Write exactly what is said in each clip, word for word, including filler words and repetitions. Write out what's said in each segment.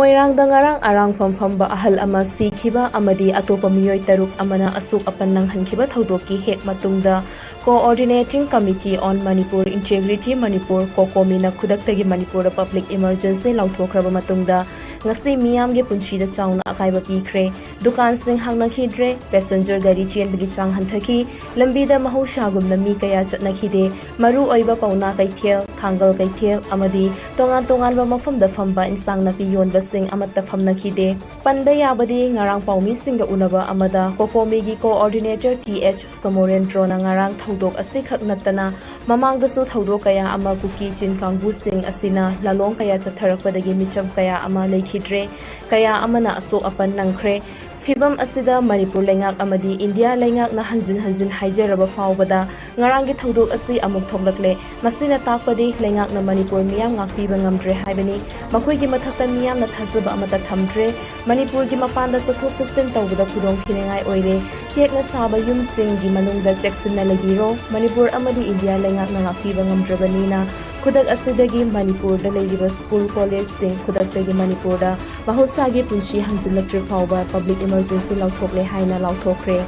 ꯃꯣꯏꯔꯥꯡꯗ ꯉꯔꯥꯡ ꯑꯔꯥꯡꯐꯝ ꯐꯝꯕ ꯑꯍꯜ ꯑꯃ ꯁꯤꯈꯤꯕ ꯑꯃꯗꯤ ꯑꯇꯣꯞꯄ ꯃꯤꯑꯣꯏ ꯇꯔꯨꯛ ꯑꯃꯅ ꯑꯁꯣꯛ ꯑꯄꯟ ꯅꯪꯍꯟꯈꯤꯕ ꯊꯧꯗꯣꯛꯀꯤ ꯍꯦꯛ ꯃꯇꯨꯡꯗ, Coordinating Committee on Manipur Integrity Manipur, COCOMIꯅ ꯈꯨꯗꯛꯇꯒꯤ ꯃꯅꯤꯄꯨꯔꯗ public emergency ꯂꯥꯎꯊꯣꯛꯈ꯭ꯔꯕ ꯃꯇꯨꯡꯗ, ꯉꯁꯤ ꯃꯤꯌꯥꯝꯒꯤ ꯄꯨꯟꯁꯤꯗ ꯆꯥꯎꯅ ꯑꯀꯥꯏꯕ ꯄꯤꯈ꯭ꯔꯦ꯫ ꯗꯨꯀꯥꯟꯁꯤꯡ ꯍꯥꯡꯅꯈꯤꯗ꯭ꯔꯦ, passenger ꯒꯥꯔꯤ ꯆꯦꯟꯕꯒꯤ ꯆꯥꯡ ꯍꯟꯊꯈꯤ, ꯂꯝꯕꯤꯗ ꯃꯍꯧꯁꯥꯒꯨꯝꯅ ꯃꯤ ꯀꯌꯥ ꯆꯠꯅꯈꯤꯗꯦ, ꯃꯔꯨ ꯑꯣꯏꯕ ꯄꯥꯎꯅꯥ ꯀꯩꯊꯦꯜ, ꯊꯥꯡꯒꯜ ꯀꯩꯊꯦꯜ ꯑꯃꯗꯤ ꯇꯣꯉꯥꯟ ꯇꯣꯉꯥꯟꯕ ꯃꯐꯝꯗ ꯐꯝꯕ ꯏꯟꯁꯥꯡ ꯅꯥꯄꯤ ꯌꯣꯟꯕꯁꯤꯡ ꯑꯃꯠꯇ ꯐꯝꯅꯈꯤꯗꯦ꯫ ꯄꯟꯕ ꯌꯥꯕꯗꯤ, ꯉꯔꯥꯡ ꯄꯥꯎꯃꯤꯁꯤꯡꯒ ꯎꯅꯕ ꯑꯃꯗ COCOMIꯒꯤ Coordinator ꯇꯤ ꯑꯩꯆ ꯁꯣꯃꯣꯔꯦꯟꯗ꯭ꯔꯣꯅ ꯉꯔꯥꯡ ꯊꯧꯗꯣꯛ ꯑꯁꯤꯈꯛ ꯅꯠꯇꯅ ꯃꯃꯥꯡꯗꯁꯨ ꯊꯧꯗꯣꯛ ꯀꯌꯥ ꯑꯃ ꯀꯨꯀꯤ ꯆꯤꯡ ꯀꯥꯡꯕꯨꯁꯤꯡ ꯑꯁꯤꯅ ꯂꯥꯂꯣꯡ ꯀꯌꯥ ꯆꯠꯊꯔꯛꯄꯗꯒꯤ ꯃꯤꯆꯝ ꯀꯌꯥ ꯑꯃ ꯂꯩꯈꯤꯗ꯭ꯔꯦ, ꯀꯌꯥ ꯑꯃꯅ ꯑꯁꯣꯛ ꯑꯄꯟ ꯅꯪꯈ꯭ꯔꯦ꯫ ꯐꯤꯚꯝ ꯑꯁꯤꯗ ꯃꯅꯤꯄꯨꯔ ꯂꯩꯉꯥꯛ ꯑꯃꯗꯤ ꯏꯟꯗꯤꯌꯥ ꯂꯩꯉꯥꯛꯅ ꯍꯟꯖꯤꯟ ꯍꯟꯖꯤꯟ ꯍꯥꯏꯖꯔꯕ ꯐꯥꯎꯕꯗ ꯉꯔꯥꯡꯒꯤ ꯊꯧꯗꯣꯛ ꯑꯁꯤ ꯑꯃꯨꯛ ꯊꯣꯛꯂꯛꯂꯦ꯫ ꯃꯁꯤꯅ ꯇꯥꯛꯄꯗꯤ ꯂꯩꯉꯥꯛꯅ ꯃꯅꯤꯄꯨꯔ ꯃꯤꯌꯥꯝ ꯉꯥꯛꯄꯤꯕ ꯉꯝꯗ꯭ꯔꯦ ꯍꯥꯏꯕꯅꯤ꯫ ꯃꯈꯣꯏꯒꯤ ꯃꯊꯛꯇ ꯃꯤꯌꯥꯝꯅ ꯊꯥꯖꯕ ꯑꯃꯠꯇ ꯊꯝꯗ꯭ꯔꯦ꯫ ꯃꯅꯤꯄꯨꯔꯒꯤ ꯃꯄꯥꯟꯗ ꯆꯠꯊꯣꯛ ꯆꯠꯁꯤꯟ ꯇꯧꯕꯗ ꯈꯨꯗꯣꯡꯊꯤꯅꯤꯡꯉꯥꯏ ꯑꯣꯏꯔꯦ꯫ ꯆꯦꯛꯅ ꯁꯥꯕ ꯌꯨꯝꯁꯤꯡꯒꯤ ꯃꯅꯨꯡꯗ ꯆꯦꯛꯁꯤꯟꯅ ꯂꯩꯕꯤꯔꯣ꯫ ꯃꯅꯤꯄꯨꯔ ꯑꯃꯗꯤ ꯏꯟꯗꯤꯌꯥ ꯂꯩꯉꯥꯛꯅ ꯉꯥꯛꯄꯤꯕ ꯉꯝꯗ꯭ꯔꯕꯅꯤꯅ, ꯈꯨꯗꯛ ꯑꯁꯤꯗꯒꯤ ꯃꯅꯤꯄꯨꯔꯗ ꯂꯩꯔꯤꯕ ꯁ꯭ꯀꯨꯜ ꯀꯣꯂꯦꯖꯁꯤꯡ ꯈꯨꯗꯛꯇꯒꯤ ꯃꯅꯤꯄꯨꯔꯗ ꯃꯍꯧꯁꯥꯒꯤ ꯄꯨꯟꯁꯤ ꯍꯟꯖꯤꯜꯂꯛꯇ꯭ꯔꯤ ꯐꯥꯎꯕ public emergency ꯂꯥꯎꯊꯣꯛꯂꯦ ꯍꯥꯏꯅ ꯂꯥꯎꯊꯣꯛꯈ꯭ꯔꯦ꯫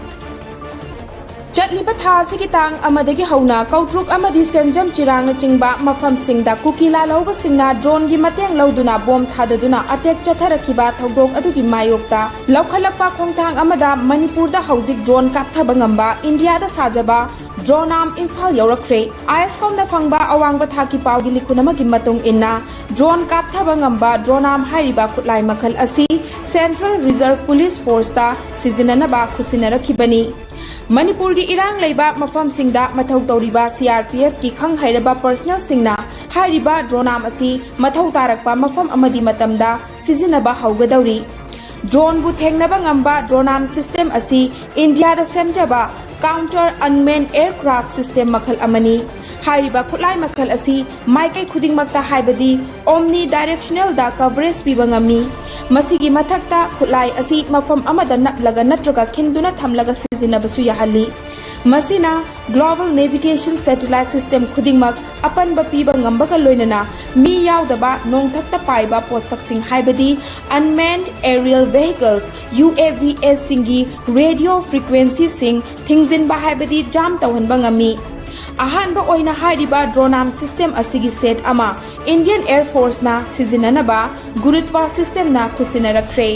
ꯆꯠꯂꯤꯕ ꯊꯥ ꯑꯁꯤꯒꯤ ꯇꯥꯡ ꯑꯃꯗꯒꯤ ꯍꯧꯅ ꯀꯧꯇ꯭ꯔꯨꯛ ꯑꯃꯗꯤ ꯁꯦꯟꯖꯝ ꯆꯤꯔꯥꯡꯅꯆꯤꯡꯕ ꯃꯐꯝꯁꯤꯡꯗ ꯀꯨꯀꯤ ꯂꯥꯜꯍꯧꯕꯁꯤꯡꯅ droneꯒꯤ ꯃꯇꯦꯡ ꯂꯧꯗꯨꯅ bomb ꯊꯥꯗꯗꯨꯅ attack ꯆꯠꯊꯔꯛꯈꯤꯕ ꯊꯧꯗꯣꯛ ꯑꯗꯨꯒꯤ ꯃꯥꯌꯣꯛꯇ ꯂꯧꯈꯠꯂꯛꯄ ꯈꯣꯡꯊꯥꯡ ꯑꯃꯗ ꯃꯅꯤꯄꯨꯔꯗ ꯍꯧꯖꯤꯛ drone ꯀꯥꯞꯊꯕ ꯉꯝꯕ ꯏꯟꯗꯤꯌꯥꯗ ꯁꯥꯖꯕ drone arm ꯏꯝꯐꯥꯜ ꯌꯧꯔꯛꯈ꯭ꯔꯦ꯫ IOSCOMꯅ ꯐꯪꯕ ꯑꯋꯥꯡꯕ ꯊꯥꯛꯀꯤ ꯄꯥꯎꯒꯤ ꯂꯤꯈꯨꯟ ꯑꯃꯒꯤ ꯃꯇꯨꯡ ꯏꯟꯅ, drone ꯀꯥꯞꯊꯕ ꯉꯝꯕ drone arm ꯍꯥꯏꯔꯤꯕ ꯈꯨꯠꯂꯥꯏ ꯃꯈꯜ ꯑꯁꯤ Central Reserve Police Forceꯇ ꯁꯤꯖꯤꯟꯅꯅꯕ ꯈꯨꯠꯁꯤꯟꯅꯔꯛꯈꯤꯕꯅꯤ꯫ ꯃꯅꯤꯄꯨꯔꯒꯤ ꯏꯔꯥꯡ ꯂꯩꯕ ꯃꯐꯝꯁꯤꯡꯗ ꯃꯊꯧ ꯇꯧꯔꯤꯕ CRPFꯀꯤ ꯈꯪ ꯍꯩꯔꯕ personnelꯁꯤꯡꯅ ꯍꯥꯏꯔꯤꯕ drone arm ꯑꯁꯤ ꯃꯊꯧ ꯇꯥꯔꯛꯄ ꯃꯐꯝ ꯑꯃꯗꯤ ꯃꯇꯝꯗ ꯁꯤꯖꯤꯟꯅꯕ ꯍꯧꯒꯗꯧꯔꯤ꯫ Droneꯕꯨ ꯊꯦꯡꯅꯕ ꯉꯝꯕ drone arm system ꯑꯁꯤ ꯏꯟꯗꯤꯌꯥꯗ ꯁꯦꯝꯖꯕ counter unmanned aircraft system ꯃꯈꯜ ꯑꯃꯅꯤ꯫ ꯍꯥꯏꯔꯤꯕ ꯈꯨꯠꯂꯥꯏ ꯃꯈꯜ ꯑꯁꯤ ꯃꯥꯏꯀꯩ ꯈꯨꯗꯤꯡꯃꯛꯇ, ꯍꯥꯏꯕꯗꯤ omnidirectionalꯗ coverage ꯄꯤꯕ ꯉꯝꯃꯤ꯫ ꯃꯁꯤꯒꯤ ꯃꯊꯛꯇ, ꯈꯨꯠꯂꯥꯏ ꯑꯁꯤ ꯃꯐꯝ ꯑꯃꯗ ꯅꯞꯂꯒ ꯅꯠꯇ꯭ꯔꯒ ꯈꯤꯟꯗꯨꯅ ꯊꯝꯂꯒ ꯁꯤꯖꯤꯟꯅꯕꯁꯨ ꯌꯥꯍꯜꯂꯤ꯫ ꯃꯁꯤꯅ global navigation satellite system ꯈꯨꯗꯤꯡꯃꯛ ꯑꯄꯟꯕ ꯄꯤꯕ ꯉꯝꯕꯒ ꯂꯣꯏꯅꯅ ꯃꯤ ꯌꯥꯎꯗꯕ ꯅꯣꯡꯊꯛꯇ ꯄꯥꯏꯕ ꯄꯣꯠꯁꯛꯁꯤꯡ ꯍꯥꯏꯕꯗꯤ unmanned aerial vehicles, UAVs ꯁꯤꯡꯒꯤ radio frequency ꯁꯤꯡ ꯊꯤꯡꯖꯤꯟꯕ ꯍꯥꯏꯕꯗꯤ jam ꯇꯧꯍꯟꯕ ꯉꯝꯃꯤ꯫ ꯑꯍꯥꯟꯕ ꯑꯣꯏꯅ ꯍꯥꯏꯔꯤꯕ DRONAM system ꯑꯁꯤꯒꯤ set ꯑꯃ Indian Air Force ꯅ ꯁꯤꯖꯤꯟꯅꯅꯕ ꯒꯨꯔꯨꯠꯋꯥ system ꯅ ꯈꯨꯠꯁꯤꯟꯅꯔꯛꯈ꯭ꯔꯦ꯫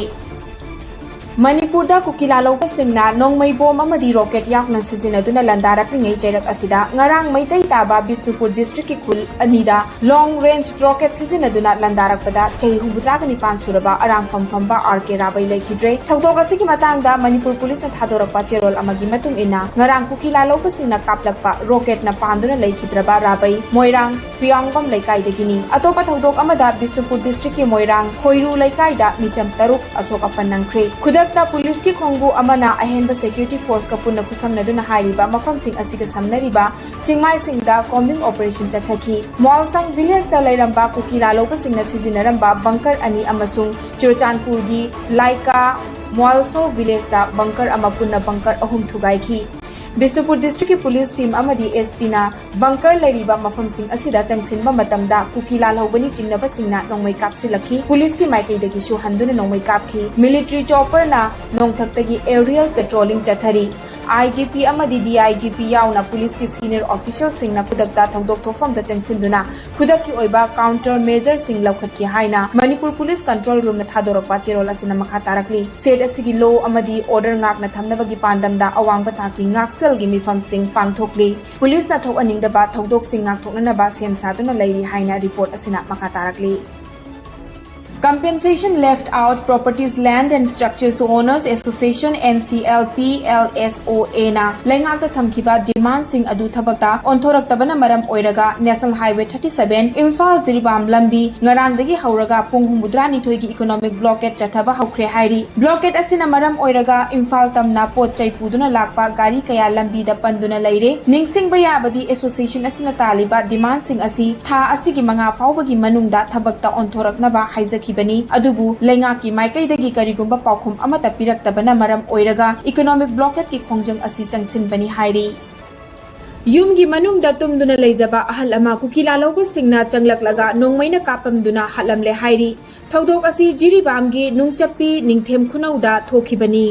ꯃꯅꯤꯄꯨꯔꯗ ꯀꯨꯀꯤ ꯂꯥꯂꯧꯕꯁꯤꯡꯅ ꯅꯣꯡꯃꯩ ꯕꯣꯝ ꯑꯃꯗꯤ rocket ꯌꯥꯎꯅ ꯁꯤꯖꯤꯟꯅꯗꯨꯅ ꯂꯥꯟꯗꯥꯔꯛꯂꯤꯉꯩ ꯆꯩꯔꯛ ꯑꯁꯤꯗ ꯉꯔꯥꯡ ꯃꯩꯇꯩ ꯇꯥꯕ ꯕꯤꯁꯅꯨꯄꯨꯔ district ꯀꯤ ꯈꯨꯜ ꯑꯅꯤꯗ long range rocket ꯁꯤꯖꯤꯟꯅꯗꯨꯅ ꯂꯥꯟꯗꯥꯔꯛꯄꯗ ꯆꯍꯤ ꯍꯨꯝꯐꯨꯇꯔꯥꯒ ꯅꯤꯄꯥꯟ ꯁꯨꯔꯕ ꯑꯔꯥꯡꯐꯝ ꯐꯝꯕ R K ꯔꯥꯕꯩ ꯂꯩꯈꯤꯗ꯭ꯔꯦ꯫ ꯊꯧꯗꯣꯛ ꯑꯁꯤꯒꯤ ꯃꯇꯥꯡꯗ ꯃꯅꯤꯄꯨꯔ ꯄꯨꯂꯤꯁꯅ ꯊꯥꯗꯣꯔꯛꯄ ꯆꯦꯔꯣꯜ ꯑꯃꯒꯤ ꯃꯇꯨꯡ ꯏꯟꯅ, ꯉꯔꯥꯡ ꯀꯨꯀꯤ ꯂꯥꯂꯧꯕꯁꯤꯡꯅ ꯀꯥꯞꯂꯛꯄ rocket ꯅ ꯄꯥꯟꯗꯨꯅ ꯂꯩꯈꯤꯗ꯭ꯔꯕ ꯔꯥꯕꯩ ꯃꯣꯏꯔꯥꯡ ꯐꯤꯌꯥꯡꯒꯣꯝ ꯂꯩꯀꯥꯏꯗꯒꯤꯅꯤ꯫ ꯑꯇꯣꯞꯄ ꯊꯧꯗꯣꯛ ꯑꯃꯗ ꯕꯤꯁꯅꯨꯄꯨꯔ district ꯀꯤ ꯃꯣꯏꯔꯥꯡ ꯈꯣꯏꯔꯨ ꯂꯩꯀꯥꯏꯗ ꯃꯤꯆꯝ ꯇꯔꯨꯛ ꯑꯁꯣꯛ ꯑꯄꯟ ꯅꯪꯈ꯭ꯔꯦ꯫ ꯈꯨꯗꯛꯇ ꯄꯨꯂꯤꯁꯀꯤ ꯈꯣꯡꯕꯨ ꯑꯃꯅ ꯑꯍꯦꯟꯕ security force ꯀ ꯄꯨꯟꯅ ꯈꯨꯠꯁꯝꯅꯗꯨꯅ ꯍꯥꯏꯔꯤꯕ ꯃꯐꯝꯁꯤꯡ ꯑꯁꯤꯒ ꯁꯝꯅꯔꯤꯕ ꯆꯤꯡꯃꯥꯏꯁꯤꯡꯗ combing operation ꯆꯠꯊꯈꯤ꯫ ꯃꯣꯜꯁꯪ village ꯇ ꯂꯩꯔꯝꯕ ꯀꯨꯀꯤ ꯂꯥꯂꯧꯕꯁꯤꯡꯅ ꯁꯤꯖꯤꯟꯅꯔꯝꯕ bunker ꯑꯅꯤ ꯑꯃꯁꯨꯡ ꯆꯨꯔꯆꯥꯟꯄꯨꯔꯒꯤ ꯂꯥꯏꯀꯥ ꯃꯣꯜꯁꯣ village ꯇ bunker ꯑꯃ ꯄꯨꯟꯅ bunker ꯑꯍꯨꯝ ꯊꯨꯒꯥꯏꯈꯤ꯫ ꯕꯤꯁꯅꯨꯄꯨꯔ district ꯀꯤ ꯄꯨꯂꯤꯁ team ꯑꯃꯗꯤ S P ꯅ bunker ꯂꯩꯔꯤꯕ ꯃꯐꯝꯁꯤꯡ ꯑꯁꯤꯗ ꯆꯪꯁꯤꯟꯕ ꯃꯇꯝꯗ ꯀꯨꯀꯤ ꯂꯥꯜꯍꯧꯕꯅꯤ ꯆꯤꯡꯅꯕꯁꯤꯡꯅ ꯅꯣꯡꯃꯩ ꯀꯥꯞꯁꯤꯜꯂꯛꯈꯤ꯫ ꯄꯨꯂꯤꯁꯀꯤ ꯃꯥꯏꯀꯩꯗꯒꯤꯁꯨ ꯍꯟꯗꯨꯅ ꯅꯣꯡꯃꯩ ꯀꯥꯞꯈꯤ꯫ Military chopper ꯅ ꯅꯣꯡꯊꯛꯇꯒꯤ aerial patrolling ꯆꯠꯊꯔꯤ꯫ I G P ꯑꯃꯗꯤ D I G P ꯌꯥꯎꯅ ꯄꯨꯂꯤꯁꯀꯤ senior official ꯁꯤꯡꯅ ꯈꯨꯗꯛꯇ ꯊꯧꯗꯣꯛ ꯊꯣꯛꯐꯝꯗ ꯆꯪꯁꯤꯟꯗꯨꯅ ꯈꯨꯗꯛꯀꯤ ꯑꯣꯏꯕ counter measure ꯁꯤꯡ ꯂꯧꯈꯠꯈꯤ ꯍꯥꯏꯅ ꯃꯅꯤꯄꯨꯔ ꯄꯨꯂꯤꯁ control room ꯅ ꯊꯥꯗꯣꯔꯛꯄ ꯆꯦꯔꯣꯜ ꯑꯁꯤꯅ ꯃꯈꯥ ꯇꯥꯔꯛꯂꯤ꯫ State ꯑꯁꯤꯒꯤ law ꯑꯃꯗꯤ order ꯉꯥꯛꯅ ꯊꯝꯅꯕꯒꯤ ꯄꯥꯟꯗꯝꯗ ꯑꯋꯥꯡꯕ ꯊꯥꯛꯀꯤ ꯉꯥꯛꯁꯦꯜꯒꯤ ꯃꯤꯐꯝꯁꯤꯡ ꯄꯥꯡꯊꯣꯛꯂꯤ꯫ ꯄꯨꯂꯤꯁꯅ ꯊꯣꯛꯍꯟꯅꯤꯡꯗꯕ ꯊꯧꯗꯣꯛꯁꯤꯡ ꯉꯥꯛꯊꯣꯛꯅꯅꯕ ꯁꯦꯝ ꯁꯥꯗꯨꯅ ꯂꯩꯔꯤ ꯍꯥꯏꯅ report ꯑꯁꯤꯅ ꯃꯈꯥ ꯇꯥꯔꯛꯂꯤ꯫ Compensation Left Out Properties, Land and Structures Owners Association, N C L P L S O A ꯅ ꯂꯩꯉꯥꯛꯇ ꯊꯝꯈꯤꯕ demand ꯁꯤꯡ ꯑꯗꯨ ꯊꯕꯛꯇ ꯑꯣꯟꯊꯣꯔꯛꯇꯕꯅ ꯃꯔꯝ ꯑꯣꯏꯔꯒ National Highway thirty seven Imphal Jiribam ꯂꯝꯕꯤ ꯉꯔꯥꯡꯗꯒꯤ ꯍꯧꯔꯒ ꯄꯨꯡ ꯍꯨꯝꯐꯨꯇꯔꯥꯅꯤꯊꯣꯏꯒꯤ economic blockade ꯆꯠꯊꯕ ꯍꯧꯈ꯭ꯔꯦ ꯍꯥꯏꯔꯤ꯫ Blockade ꯑꯁꯤꯅ ꯃꯔꯝ ꯑꯣꯏꯔꯒ ꯏꯝꯐꯥꯜ ꯇꯝꯅ ꯄꯣꯠ ꯆꯩ ꯄꯨꯗꯨꯅ ꯂꯥꯛꯄ ꯒꯥꯔꯤ ꯀꯌꯥ ꯂꯝꯕꯤꯗ ꯄꯟꯗꯨꯅ ꯂꯩꯔꯦ꯫ ꯅꯤꯡꯁꯤꯡꯕ ꯌꯥꯕꯗꯤ, association ꯑꯁꯤꯅ ꯇꯥꯜꯂꯤꯕ demand ꯁꯤꯡ ꯑꯁꯤ ꯊꯥ ꯑꯁꯤꯒꯤ ꯃꯉꯥ ꯐꯥꯎꯕꯒꯤ ꯃꯅꯨꯡꯗ ꯊꯕꯛꯇ ꯑꯣꯟꯊꯣꯔꯛꯅꯕ ꯍꯥꯏꯖꯈꯤ꯫ ꯈꯤꯕꯅꯤ꯫ ꯑꯗꯨꯕꯨ ꯂꯩꯉꯥꯛꯀꯤ ꯃꯥꯏꯀꯩꯗꯒꯤ ꯀꯔꯤꯒꯨꯝꯕ ꯄꯥꯎꯈꯨꯝ ꯑꯃꯠꯇ ꯄꯤꯔꯛꯇꯕꯅ ꯃꯔꯝ ꯑꯣꯏꯔꯒ economic blockade ꯀꯤ ꯈꯣꯡꯖꯪ ꯑꯁꯤ ꯆꯪꯁꯤꯟꯕꯅꯤ ꯍꯥꯏꯔꯤ꯫ ꯌꯨꯝꯒꯤ ꯃꯅꯨꯡꯗ ꯇꯨꯝꯗꯨꯅ ꯂꯩꯖꯕ ꯑꯍꯜ ꯑꯃ ꯀꯨꯀꯤ ꯂꯥꯂꯧꯕꯁꯤꯡꯅ ꯆꯪꯂꯛꯂꯒ ꯅꯣꯡꯃꯩꯅ ꯀꯥꯞꯄꯝꯗꯨꯅ ꯍꯥꯠꯂꯝꯂꯦ ꯍꯥꯏꯔꯤ꯫ ꯊꯧꯗꯣꯛ ꯑꯁꯤ ꯖꯤꯔꯤꯕꯥꯝꯒꯤ ꯅꯨꯡꯆꯞꯄꯤ ꯅꯤꯡꯊꯦꯝ ꯈꯨꯅꯧꯗ ꯊꯣꯛꯈꯤꯕꯅꯤ꯫